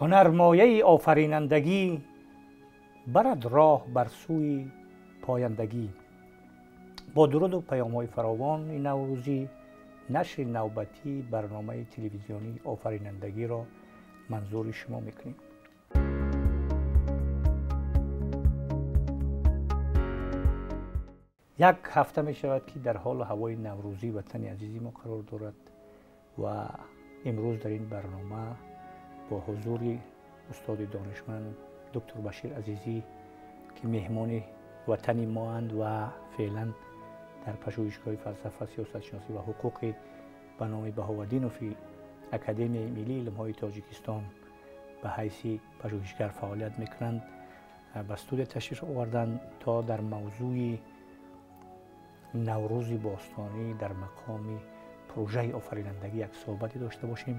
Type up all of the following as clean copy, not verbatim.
Ҳунармояи офаринандагӣ барад роҳ бар сӯи пояндагӣ. Бо дуруду паёмҳои фаровони наврӯзӣ нашри навбатии барномаи телевизионии офаринандагиро манзури шумо мекунем. Як ҳафта мешавад, ки дар ҳолу ҳавои наврӯзӣ ватани азизи мо қарор дорад ва имрӯз дар ин барнома бо ҳузури устоди донишманд доктор Башир Азизӣ, ки меҳмони ватани моанд ва феълан дар пажӯҳишгоҳи фалсафа, сиёсатшиносӣ ва ҳуқуқи ба номи Баҳоваддинови Академияи миллии илмҳои Тоҷикистон ба ҳайси пажӯҳишгар фаъолият мекунанд, ба студия ташриф оварданд то дар мавзӯи наврӯзи бостонӣ дар мақоми прожаи офаринандагӣ як суҳбате дошта бошем.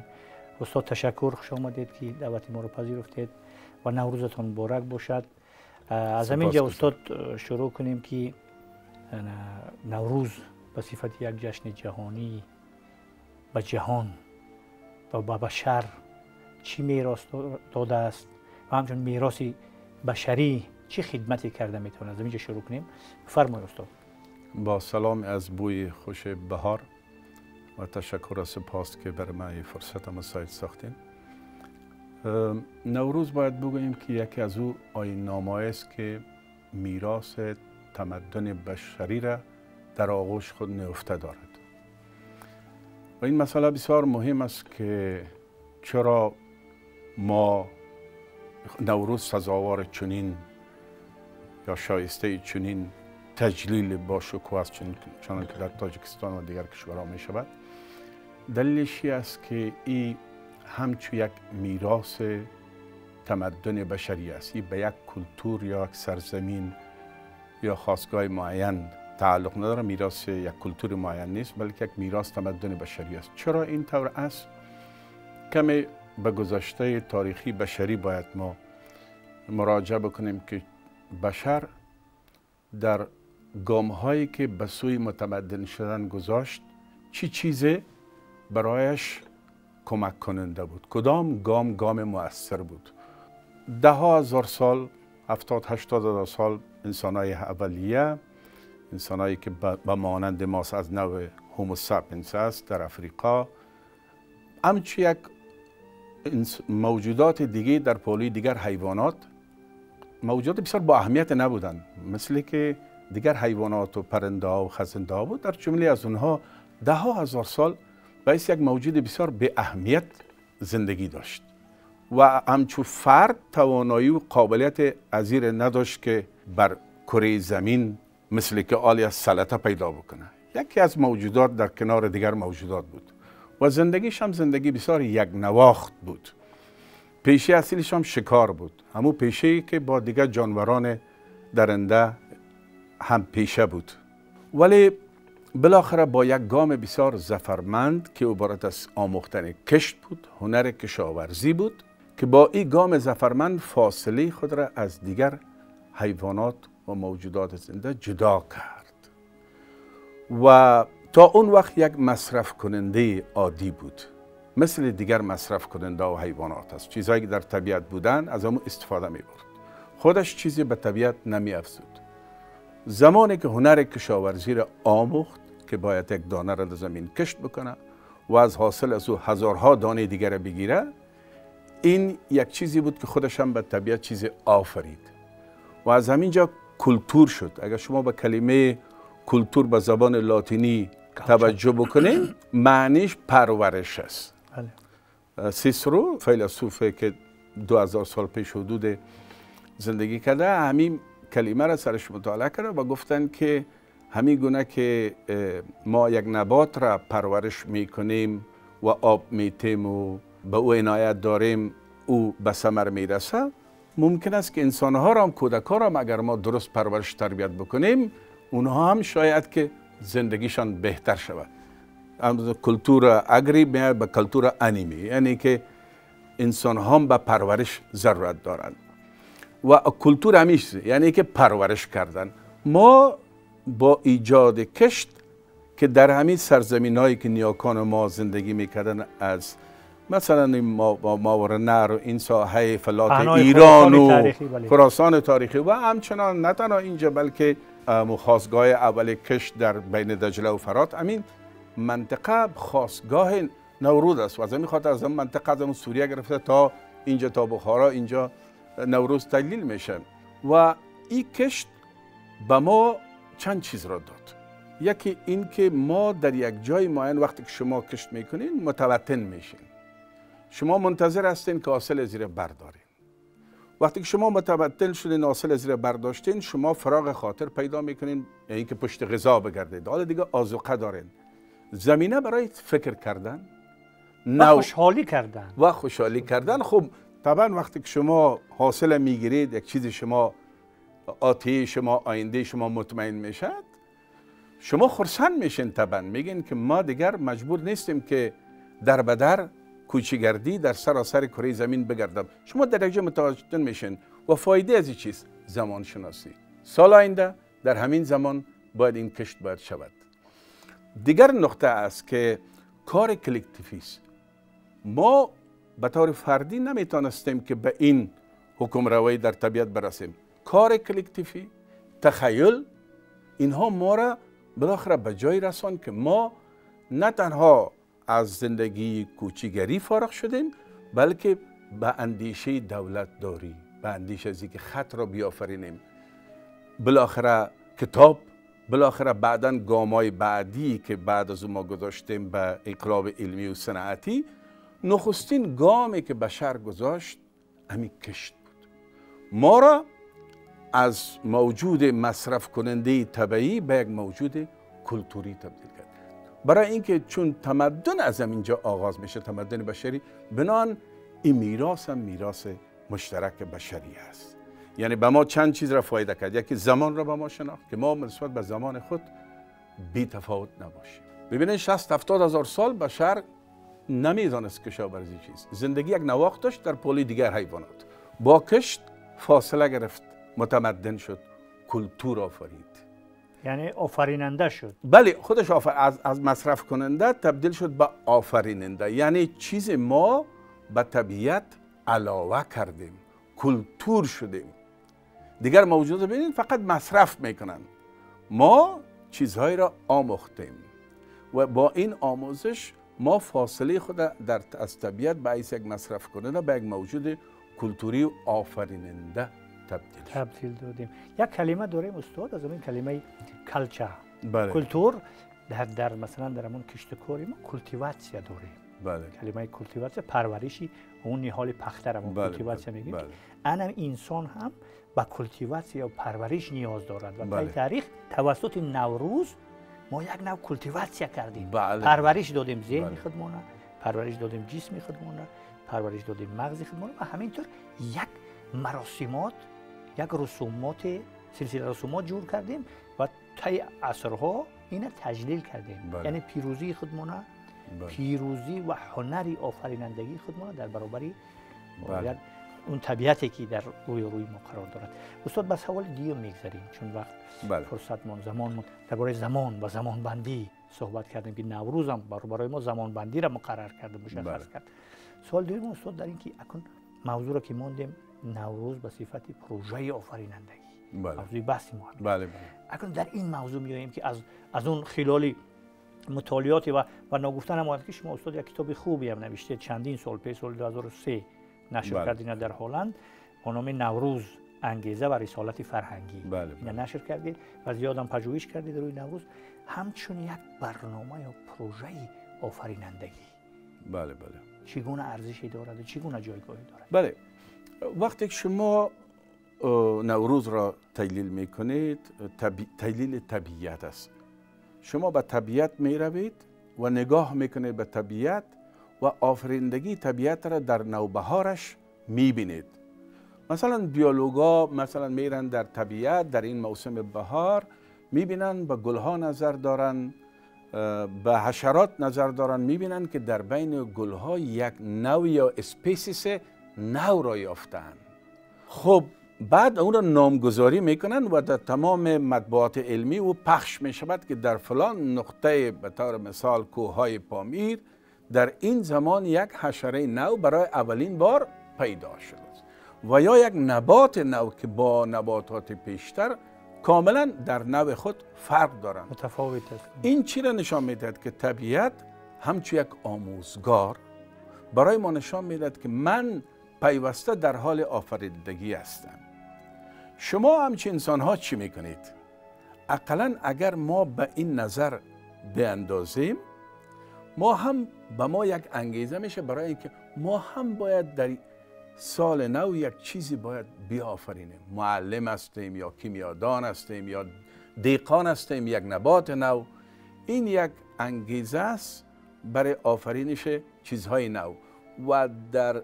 Устод, ташаккур, хуш омадед, ки даъвати моро пазируфтед ва наврӯзатон муборак бошад. Аз ҳамин ҷо, устод, шурӯъ кунем, ки наврӯз ба сифати як ҷашни ҷаҳонӣ ба ҷаҳон ва ба башар чӣ мерос додааст ва ҳамчун мероси башарӣ чӣ хидмате карда метавонад? Аз ҳамин ҷо шурӯъ кунем. Бифармоед, устод. Бо салом аз бӯи хуши баҳор ва ташаккур ва сипос, ки бар ман ин фурсат мусоид сохтем. Наврӯз бояд бигӯем, ки яке аз ӯ оинномаест, ки мероси тамаддуни башарӣ را дар оғӯши худ ниҳуфта дорад. Ва ин масъала бисёр муҳим аст, ки чаро мо наврӯз сазовори чунин ё шоистаи чунин таҷлил бо шукӯҳ аст, чунон ки дар Тоҷикистон ва дигар кишварҳо мешавад. Далелаш ин аст, ки ин ҳамчун як мероси тамаддуни башарӣ аст. Ин ба як культур ё як сарзамин ё хостгоҳи муайян тааллуқ надорад, мероси як культури муайян нест, балки як мероси тамаддуни башарӣ аст. Чаро ин тавр аст? Каме ба гузаштаи таърихии башарӣ бояд мо муроҷиа бикунем, ки башар дар гомҳое ки ба сӯи мутамаддин шудан гузошт, чӣ чизе барояш кӯмак кунанда буд, кудом гом гоми муассир буд. Даҳҳо ҳазор сол, 70-80 ҳазор сол инсонҳои аввалия, инсонҳое ки ба монанди мост, аз навъи Homo sapiens аст, дар Африқо ҳамчун як мавҷудоти дигаре дар паҳлӯи дигар ҳайвонот, мавҷудоти бисёр бо аҳамият набуданд, мисли ки дигар ҳайвонот ва паррандаҳо ва хазандаҳо буд. Дар ҷумлаи аз онҳо даҳҳо ҳазор сол ба ҳайси як мавҷуди бисёр беаҳамият зиндагӣ дошт ва ҳамчун фард тавоноӣ ва қобилияти азире надошт, ки бар кураи замин мисли ки оли аз салата пайдо бикунад. Яке аз мавҷудот дар канори дигар мавҷудот буд ва зиндагиаш ҳам зиндагии бисёр якнавохт буд. Пешаи аслиаш ҳам шикор буд, ҳамон пешае ки бо дигар ҷонварони даранда ҳам пеша буд. Вале билохира бо як гоми бисёр зафарманд, ки иборат аз омӯхтани кишт буд, ҳунари кишоварзӣ буд, ки бо ин гоми зафарманд фосилаи худро аз дигар ҳайвонот ва мавҷудоти зинда ҷудо кард ва то он вақт як масрафкунандаи оддӣ буд, мисли дигар масрафкунанда ва ҳайвонот аст. Чизҳое ки дар табиат буданд, аз он истифода мебурд, худаш чизе ба табиат намеафзуд. Замоне ки ҳунари кишоварзиро омӯхт, ки бояд як донаро дар замин кишт бикунад ва аз ҳосил аз ӯ ҳазорҳо донаи дигарро бигирад, ин як чизе буд, ки худаш ҳам ба табиат чизе офарид ва аз ҳамин ҷо культур шуд. Агар шумо ба калимаи культур ба забони лотинӣ таваҷҷӯҳ бикунед, маъниш парвариш аст. Сисеро, файласуфе ки 2000 сол пеш ҳудуд зиндагӣ карда, ҳамин калимаро сараш мутолиа карда ва гуфтанд, ки ҳамин гуна ки мо як наботро парвариш мекунем ва об метем ва ба ӯ иноят дорем, ӯ ба самар мерасад, мумкин аст ки инсонҳоро ҳам, кӯдакҳоро ҳам агар мо дуруст парвариш тарбият бикунем, онҳо ҳам шояд ки зиндагишон беҳтар шавад. Культура агри меояд ба культура аними, яъне ки инсонҳо ҳам ба парвариш зарурат доранд ва культура ҳамин чиз, яъне ки парвариш кардан. Мо бо иҷоди кишт, ки дар ҳамин сарзаминҳое ки ниёкони мо зиндагӣ мекарданд, аз مثلا ماورالنهر و این ساحه فلات ایران و خراسان تاریخی و همچنان نه تنها اینجا بلکه خاستگاه اول کشت در بین دجله و فرات، همین منطقه خاستگاه نوروز است و از همین خاطر از این منطقه از سوریه گرفته تا اینجا تا بخارا اینجا نوروز تجلیل میشه. و این کشت به ما چند چیز را داد. یکی این که ما در یک جای معین وقتی که شما کشت میکنین متوطن میشین، شما منتظر هستین که حاصل زیر بردارین. وقتی که شما متوطن شدین حاصل زیر برداشتین، شما فراغ خاطر پیدا میکنین، یعنی که پشت غذا بگردید، حالا دیگه آذوقه دارین، زمینه برای فکر کردن و خوشحالی کردن و خوشحالی کردن. خب طبعا وقتی که شما حاصل میگیرید، یک چیز شما آتی شما آینده شما مطمئن میشد، شما خرسند میشین. طبعا میگین که ما دیگر مجبور نیستیم که در بدر کوچیگردی در سراسر کره زمین بگردم. شما در یک جا متوجه میشین و فایده از این چیز زمان شناسی. سال آینده در همین زمان باید این کشت باید شود. دیگر نقطه است که کار collective ی است. ما به طور فردی نمیتونستیم که به این حکم روایی در طبیعت برسیم. کار collective ی، تخیل، اینها ما را بالاخره به جای رسان که ما نه تنها از زندگی کوچیگری فارغ شدیم، بلکه به اندیشه دولت داری، به اندیشه از اینکه خط را بیافرینیم. بالاخره کتاب، بالاخره بعداً گامای بعدی که بعد از ما گذاشتیم به انقلاب علمی و صنعتی، نخستین گامی که بشر گذاشت همین کشت بود. ما را از موجود مصرف کننده طبیعی به یک موجود کلتوری تبدیل کرد. برای اینکه چون تمدن از اینجا آغاز میشه، تمدن بشری، بنان این میراث هم میراث مشترک بشری است. یعنی به ما چند چیز را فایده کرد. یکی زمان را به ما شناخت که ما نسبت به زمان خود بی تفاوت نباشیم. ببینید 60-70 هزار سال بشر نمیدانست کشاورزی چیست. زندگی یک نواخت داشت در پولی دیگر حیوانات. با کشت فاصله گرفت، متمدن شد، کلتور آفرید، یعنی آفریننده شد. بله، خودش از مصرف کننده تبدیل شد به آفریننده. یعنی چیز ما به طبیعت علاوه کردیم، کلتور شدیم. دیگر موجودات ببینید فقط مصرف میکنن، ما چیزهایی را آموختیم و با این آموزش ما فاصله خود در از طبیعت به حیث یک مصرف کننده به یک موجود کلتوری و آفریننده تبدیل دادیم. یک کلمه داریم استاد، از این کلمه culture، بله. کلتور در مثلا در همون کشت و کاری ما کولتیواتسیا داریم. بله. کلمه کولتیواتسیا پرورشی اون نهال پخته را ما بله. کولتیواتسیا میگیم. بله. انم انسان هم به کولتیواتسیا یا پرورش نیاز دارد و بله. طی تاریخ توسط نوروز ما یک نوع کولتیواتسیا کردیم. بله. پرورش دادیم ذهن بله. خودمون، پرورش دادیم جسم خودمون، پرورش دادیم مغز خودمون و همینطور یک مراسمات، یک رسومات، سلسله رسومات جور کردیم و طی عصرها اینو تجلیل کردیم. بله. یعنی پیروزی خودمون، بله. پیروزی و هنر آفرینندگی خودمون در برابر بله. اون طبیعتی که در روی ما قرار دارد. استاد به سوال دیگه میگذریم چون وقت بله. فرصتمون زمانمون درباره زمان و زمانبندی صحبت کردیم که نوروز هم برای ما زمانبندی را مقرر کرده، مشخص بله. کرد. سوال دوم استاد در این که اکنون موضوع را که ماندیم نوروز به صفت پروژه آفرینندگی، بله. موضوع بحث ما. بله بله. اکنون در این موضوع میاییم که از اون خلالی مطالعاتی و ناگفتن هم که شما استاد یک کتاب خوبی هم نوشته چندین سال پیش، سال 2003 نشر بله. کردین در هلند با نام نوروز انگیزه و رسالت فرهنگی. بله. اینا نشر کردید و زیاد هم پژوهش کردید روی نوروز همچون یک برنامه یا پروژه آفرینندگی. بله بله. چگونه ارزشی دارد و چگونه جایگاهی دارد؟ بله. وقتی که شما نوروز را تجلیل میکنید، تجلیل طبیعت است. شما به طبیعت میروید و نگاه میکنید به طبیعت و آفریندگی طبیعت را در نوبهارش میبینید. مثلا بیولوگا مثلا میرن در طبیعت در این موسم بهار، میبینن به گلها نظر دارن، به حشرات نظر دارن، میبینن که در بین گلها یک نوع یا species نو را یافتن. خب بعد اون را نامگذاری میکنن و در تمام مطبوعات علمی او پخش میشود که در فلان نقطه به طور مثال کوههای پامیر در این زمان یک حشره نو برای اولین بار پیدا شده است و یا یک نبات نو که با نباتات پیشتر کاملا در نوع خود فرق دارند، متفاوت است. این چی را نشان میدهد؟ که طبیعت همچون یک آموزگار برای ما نشان میدهد که من پیوسته در حال آفریدگی هستم. شما همچون انسان ها چی میکنید؟ اقلا اگر ما به این نظر بیاندازیم، ما هم به ما یک انگیزه میشه برای اینکه ما هم باید در سال نو یک چیزی باید بیافرینیم. معلم هستیم یا کیمیادان هستیم یا دیقان هستیم، یک نبات نو. این یک انگیزه است برای آفرینش چیزهای نو. و در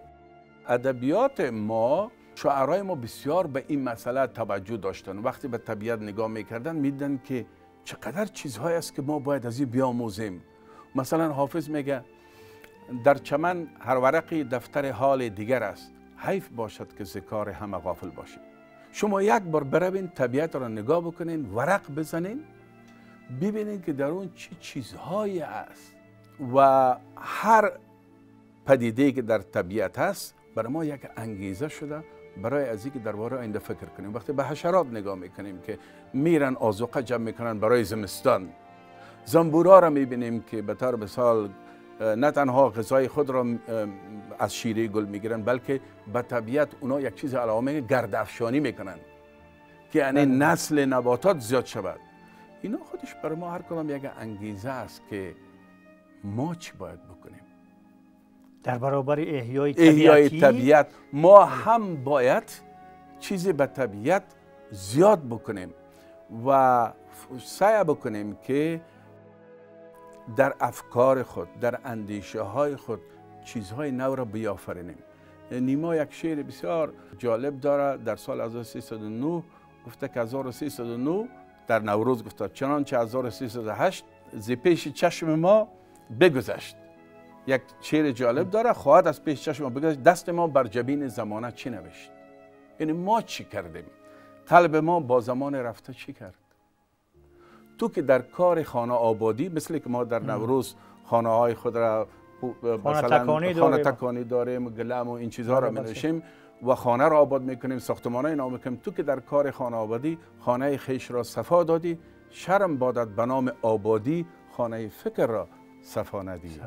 ادبیات ما شاعرای ما بسیار به این مسئله توجه داشتن. وقتی به طبیعت نگاه میکردن میدن که چقدر چیزهایی است که ما باید از این بیاموزیم. مثلا حافظ میگه در چمن هر ورقی دفتر حال دیگر است، حیف باشد که ز کار همه غافل باشید. شما یک بار بروین طبیعت را نگاه بکنین، ورق بزنین، ببینین که در اون چه چیزهایی است و هر پدیده‌ای که در طبیعت هست برای ما یک انگیزه شده برای از اینکه درباره آینده فکر کنیم. وقتی به حشرات نگاه میکنیم که میرن آذوقه جمع میکنن برای زمستان، زنبورا را میبینیم که به طور مثال نه تنها غذای خود را از شیره گل میگیرن، بلکه به طبیعت اونا یک چیز علاوه گرد افشانی میکنن که یعنی نسل نباتات زیاد شود. اینا خودش برای ما هر کدام یک انگیزه است که ما چی باید بکنیم در برابر احیای طبیعت. ما هم باید چیزی به طبیعت زیاد بکنیم و سعی بکنیم که در افکار خود، در اندیشه های خود چیزهای نو را بیافرینیم. نیما یک شعر بسیار جالب داره در سال 1309 گفته که 1309 در نوروز گفته چنانچه 1308 ز پیش چشم ما بگذشت. یک شعر جالب داره، خواهد از پیش چشم ما بگذشت، دست ما بر جبین زمانه چی نوشت؟ یعنی ما چی کردیم؟ قلب ما با زمان رفته چی کرد؟ تو که در کار خانه آبادی، مثل که ما در نوروز خانه های خود را مثلا خانه تکانی داریم، گلم و این چیزها را می و خانه را آباد میکنیم، ساختمان های نو میکنیم، تو که در کار خانه آبادی خانه خیش را صفا دادی، شرم بادت به نام آبادی خانه فکر را صفا ندیدی.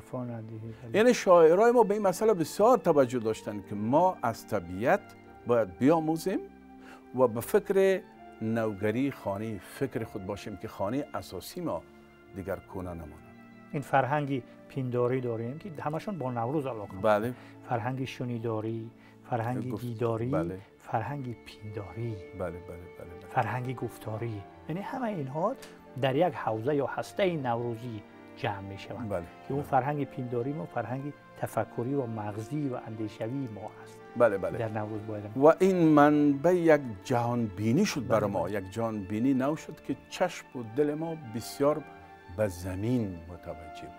یعنی شاعرای ما به این مسئله بسیار توجه داشتن که ما از طبیعت باید بیاموزیم و به فکر نوگری خانه فکر خود باشیم که خانه اساسی ما دیگر کونه نماند. این فرهنگی پینداری داریم که همشون با نوروز علاقه. بله. فرهنگ شنیداری، فرهنگ دیداری، بله. فرهنگ پینداری، بله بله بله بله. فرهنگ گفتاری، یعنی همه اینها در یک حوزه یا هسته نوروزی جمع می شوند. بله. که اون فرهنگ پینداری ما فرهنگ تفکری و مغزی و اندیشوی ما است. بله بله. در نوروز باید و این منبع یک جهان بینی شد برای ما، یک جهان بینی نو شد که چشم و دل ما بسیار به زمین متوجه باشه.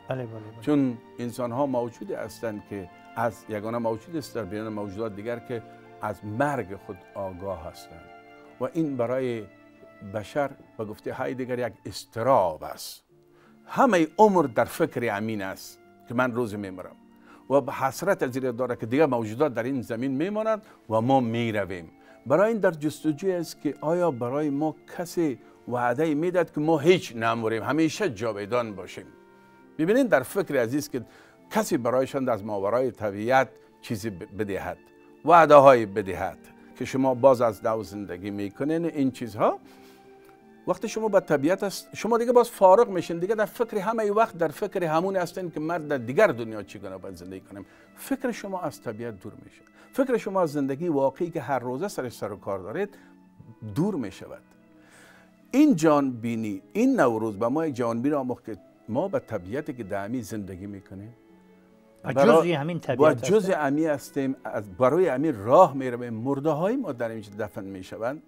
بله بله بله. چون انسان ها موجود هستند که از یگانه موجود است در میان موجودات دیگر که از مرگ خود آگاه هستند و این برای بشر به گفته های دیگر یک اضطراب است. همه عمر در فکر امین است که من روزی میمرم و به حسرت از این داره که دیگر موجودات در این زمین میمانند و ما میرویم. برای این در جستجوی است که آیا برای ما کسی وعده میداد که ما هیچ نموریم، همیشه جاودان باشیم. ببینید در فکر عزیز که کسی برایشان از ماورای طبیعت چیزی بدهد، وعده های بدهد که شما باز از نو زندگی میکنین. این چیزها وقتی شما با طبیعت است، شما دیگه باز فارغ میشین، دیگه در فکر همه وقت در فکر همون هستین که مرد در دیگر دنیا چگونه باید زندگی کنیم. فکر شما از طبیعت دور میشه، فکر شما از زندگی واقعی که هر روزه سر و کار دارید دور میشود. این جان بینی، این نوروز به ما یک جان بینی آموخت که ما به طبیعتی که دائمی زندگی میکنیم و جزئی همین طبیعت و جزء امی هستیم، از برای امی راه میرویم، مرده های ما در اینجا دفن میشوند.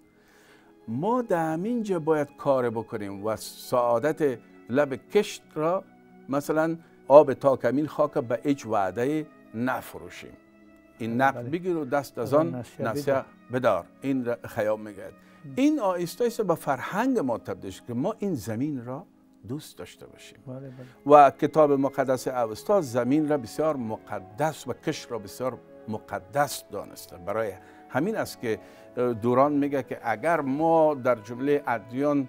ما در اینجا باید کار بکنیم و سعادت لب کشت را مثلا آب تاکمین خاک به هیچ وعده نفروشیم. این نقد بگیر و دست از آن نسیه بدار. این خیام میگه. این آهسته آهسته به فرهنگ ما تبدیل شد که ما این زمین را دوست داشته باشیم. و کتاب مقدس اوستا زمین را بسیار مقدس و کشت را بسیار مقدس دانسته. برای همین است که دوران میگه که اگر ما در جمله ادیان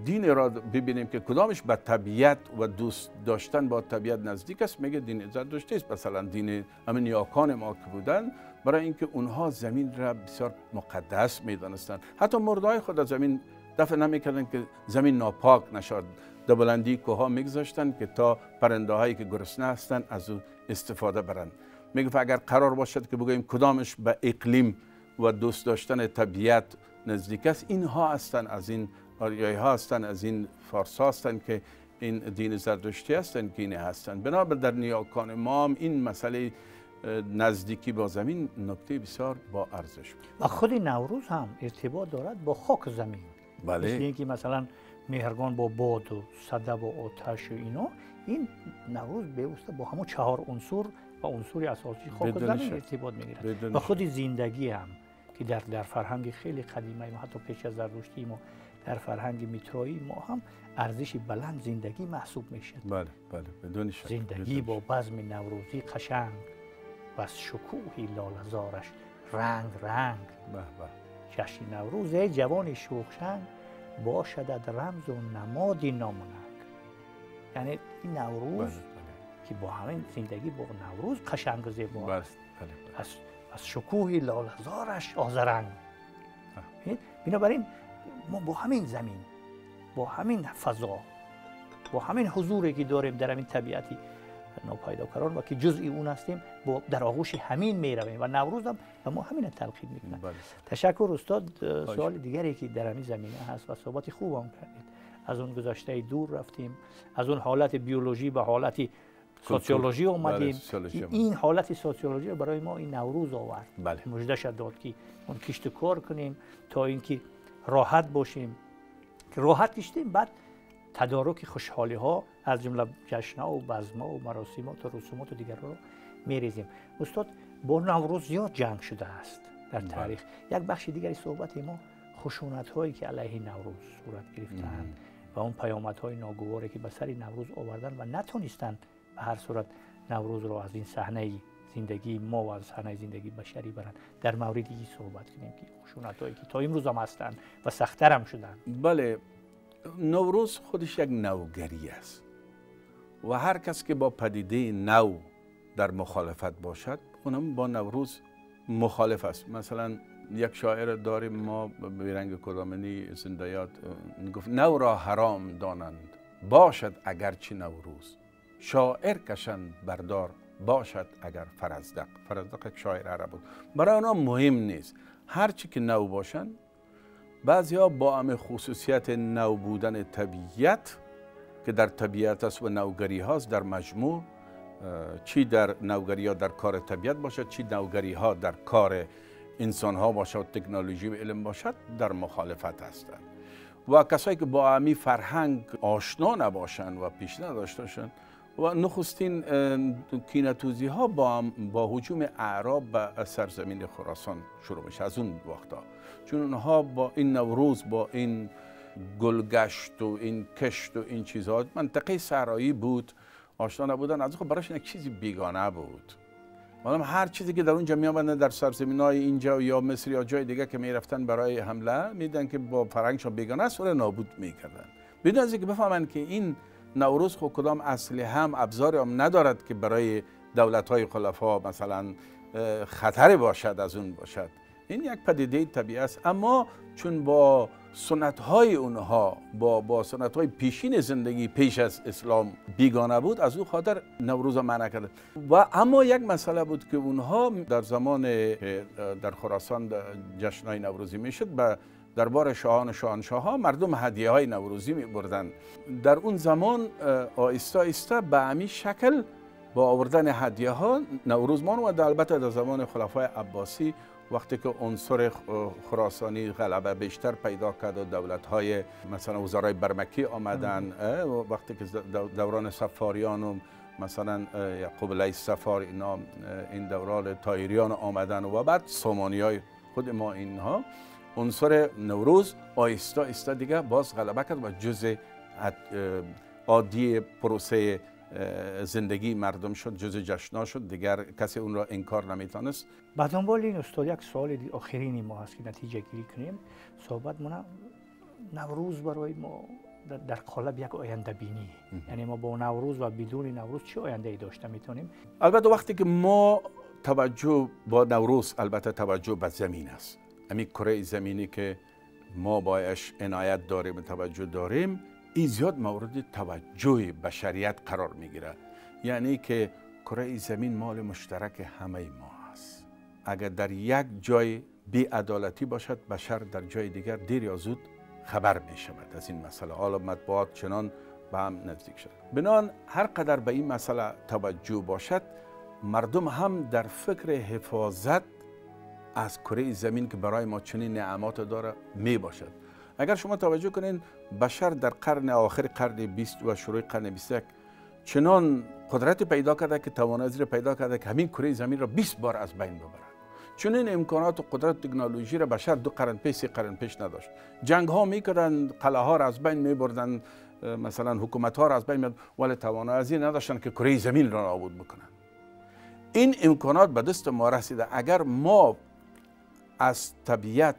دین را ببینیم که کدامش به طبیعت و دوست داشتن با طبیعت نزدیک است، میگه دین زرتشتی است. مثلا دین همین نیاکان ما که بودن، برای اینکه اونها زمین را بسیار مقدس میدانستند، حتی مردهای خود از زمین دفن نمیکردن که زمین ناپاک نشد، در بلندی کوه‌ها میگذاشتند که تا پرنده هایی که گرسنه هستند از او استفاده برند. میگه اگر قرار باشد که بگوییم کدامش به اقلیم و دوست داشتن طبیعت نزدیک است، اینها هستند، از این آریایی ها هستند، از این فارس ها هستند که این دین زرتشتی هستند که اینه هستند. بنابراین در نیاکان ما هم این مسئله نزدیکی با زمین نکته بسیار با ارزش بود. و خود نوروز هم ارتباط دارد با خاک زمین. بله. مثل اینکه مثلا مهرگان با باد و صده و آتش و اینا، این نوروز به واسطه با همون 4 عنصر و عنصر اساسی خاک و زمین ارتباط میگیرد. و خود زندگی هم که در فرهنگ خیلی قدیمه ما، حتی پیش از زرتشتی ما، در فرهنگ میترایی ما هم ارزش بلند زندگی محسوب میشه. بله بله، بدون شک. زندگی با بزم نوروزی قشنگ و از شکوه لاله‌زارش رنگ رنگ. به به. جشن نوروز ای جوان شوخشنگ، باشدت رمز و نمادی نامنگ. یعنی این نوروز بله، بله. که با همین زندگی با نوروز قشنگ و زیبا است. بله، بله. از شکوه لاله‌زارش آذرنگ. بنابراین ما با همین زمین، با همین فضا، با همین حضوری که داریم در همین طبیعتی ناپیداکران و که جزئی اون هستیم، با در آغوش همین میرویم و نوروز هم و ما همین تلقین میکنه. بله. تشکر استاد. سوال دیگری که در همین زمینه هست و صحبت خوب هم کردید، از اون گذشته دور رفتیم، از اون حالت بیولوژی به حالت سوسیولوژی اومدیم. بله، این حالت سوسیولوژی رو برای ما این نوروز آورد. بله. مژده داد که اون کشت کار کنیم تا اینکه راحت باشیم. راحت کشتیم، بعد تدارک خوشحالی ها از جمله جشن ها و بزم ها و مراسم ها و رسومات و دیگر رو میریزیم. استاد با نوروز زیاد جنگ شده است در تاریخ. بله. یک بخش دیگری صحبت ما خشونت هایی که علیه نوروز صورت گرفتند و اون پیامدهای ناگواری که به سر نوروز آوردن و نتونستند به هر صورت نوروز رو از این صحنه زندگی ما و از صحنه زندگی بشری برند. در مورد این صحبت کنیم که خشونت‌هایی که تا امروز هم هستند و سخت‌تر هم شدن. بله، نوروز خودش یک نوگری است و هر کس که با پدیده نو در مخالفت باشد اونم با نوروز مخالف است. مثلا یک شاعر داریم ما به رنگ کدامنی زنده یاد، گفت نو را حرام دانند باشد اگرچه نوروز، شاعر کشند بردار باشد اگر فرزدق. فرزدق یک شاعر عرب بود. برای آنها مهم نیست هرچی که نو باشند. بعضیا با همه خصوصیت نو بودن طبیعت که در طبیعت است و نوگری هاست، در مجموع چی در نوگری ها در کار طبیعت باشد، چی نوگری ها در کار انسان ها باشد و تکنولوژی و علم باشد، در مخالفت هستند. و کسایی که با همی فرهنگ آشنا نباشند و پیش نداشته باشند و نخستین کینه‌توزی ها با هجوم اعراب به سرزمین خراسان شروع میشه از اون وقتا، چون اونها با این نوروز، با این گلگشت و این کشت و این چیزها، منطقه صحرایی بود، آشنا نبودن، از خب برایشون یک چیزی بیگانه بود. مادام هر چیزی که در اونجا می آمدن در سرزمین‌های اینجا یا مصر یا جای دیگه که میرفتن برای حمله، میدن که با فرهنگشون بیگانه است و نابود میکردن، بدون از اینکه بفهمند که این نوروز خب کدام اصلی هم ابزاری هم ندارد که برای دولت‌های خلفا مثلا خطر باشد از اون باشد. این یک پدیده طبیعی است، اما چون با سنت‌های اونها، با سنت‌های پیشین زندگی پیش از اسلام بیگانه بود، از او خاطر نوروز منع کرد. و اما یک مسئله بود که اونها در زمان در خراسان جشن‌های نوروزی میشد، به دربار شاهان و شاهنشاه ها مردم هدیه های نوروزی می بردن. در اون زمان آهسته آهسته به همین شکل با آوردن هدیه ها نوروز مان. و البته در زمان خلفای عباسی وقتی که عنصر خراسانی غلبه بیشتر پیدا کرد و دولت های مثلا وزرای برمکی آمدن، وقتی که دوران صفاریان و مثلا یعقوب لیث صفار اینا، این دوران تایریان آمدن و بعد سامانی های خود ما، اینها عنصر نوروز آهسته آهسته دیگه باز غلبه کرد و جزء عادی پروسه زندگی مردم شد، جز جشن‌ها شد، دیگر کسی اون را انکار نمیتونست. به دنبال این استاد یک سوال آخرینی ما هست که نتیجه گیری کنیم صحبت مونه. نوروز برای ما در قالب یک آینده بینی، یعنی ما با نوروز و بدون نوروز چه آینده ای داشته میتونیم؟ البته وقتی که ما توجه با نوروز، البته توجه به زمین است، همین کره زمینی که ما بایش عنایت داریم و توجه داریم، این زیاد مورد توجه بشریت قرار میگیره. یعنی که کره زمین مال مشترک همه ما است. اگر در یک جای بی‌عدالتی باشد، بشر در جای دیگر دیر یا زود خبر می شود از این مسئله. حالا مطبوعات چنان به هم نزدیک شد. بنان هر قدر به این مسئله توجه باشد، مردم هم در فکر حفاظت از کره زمین که برای ما چنین نعمات داره می باشد. اگر شما توجه کنین، بشر در قرن آخر قرن 20 و شروع قرن 21 چنان قدرت پیدا کرده که توانایی پیدا کرده که همین کره زمین را 20 بار از بین ببرد. چنین امکانات و قدرت تکنولوژی را بشر 2 قرن پیش 3 قرن پیش نداشت. جنگ ها میکردن، قلعه ها را از بین میبردن، مثلا حکومت ها را از بین میبردن، ولی توانایی نداشتن که کره زمین را نابود بکنن. این امکانات به دست ما رسیده. اگر ما از طبیعت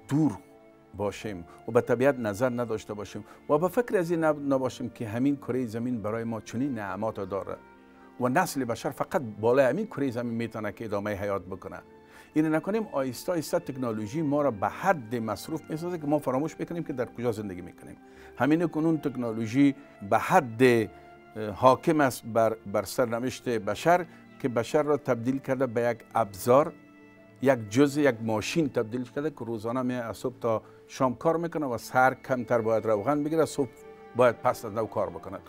دور باشیم و به طبیعت نظر نداشته باشیم و به فکر از این نباشیم که همین کره زمین برای ما چنین نعمات داره و نسل بشر فقط بالای همین کره زمین میتونه که ادامه حیات بکنه، اینو نکنیم، آیسته آیسته تکنولوژی ما را به حد مصروف میسازه که ما فراموش میکنیم که در کجا زندگی میکنیم. همین کنون تکنولوژی به حد حاکم است بر سرنوشت بشر که بشر را تبدیل کرده به یک ابزار، یک جزء، یک ماشین تبدیل کرده که روزانه می از صبح تا شام کار میکنه و سر کمتر باید روغن بگیره، صبح باید پس از نو کار بکند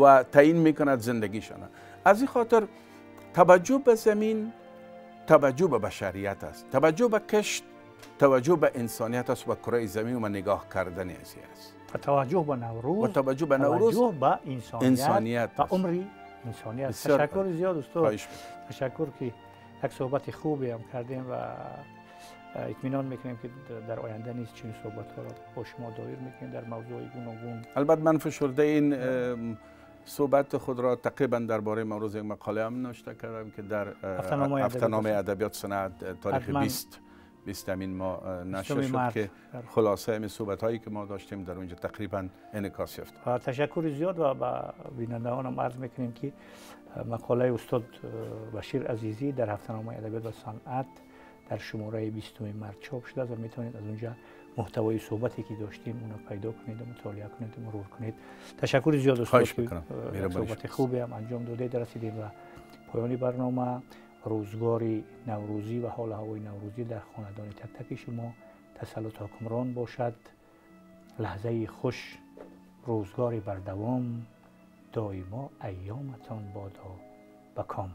و تعیین میکند زندگیشان. از این خاطر توجه به زمین توجه به بشریت است، توجه به کشت توجه به انسانیت است و کره زمین و نگاه کردن ازی است. و توجه به نوروز، و توجه به نوروز، توجه به انسانیت و عمری انسانیت. تشکر زیاد استاد، تشکر که یک صحبت خوبی هم کردیم و اطمینان میکنیم که در آینده نیز چنین صحبت ها را با شما دایر میکنیم در موضوع گوناگون. البته من فشرده این صحبت خود را تقریبا درباره موضوع یک مقاله هم نوشته کردم که در هفته‌نامه ادبیات صنعت تاریخ 20 امین ما نشر شد که خلاصه این صحبت هایی که ما داشتیم در اونجا تقریبا انعکاس یافت. تشکر زیاد و به بینندگانم عرض میکنیم که مقاله استاد بشیر عزیزی در هفته‌نامه ادبیات و صنعت در شماره 20 مارس چاپ شده و میتونید از اونجا محتوای صحبتی که داشتیم اونو پیدا کنید و مطالعه کنید و مرور کنید. تشکر زیاد استاد که صحبت خوبی هم انجام دادید. رسیدیم و پایان برنامه. روزگار نوروزی و حال هوای نوروزی در خاندان تک تک شما تسلط حکمران باشد. لحظه خوش، روزگار بردوام، دایما ایامتان بادا بکام.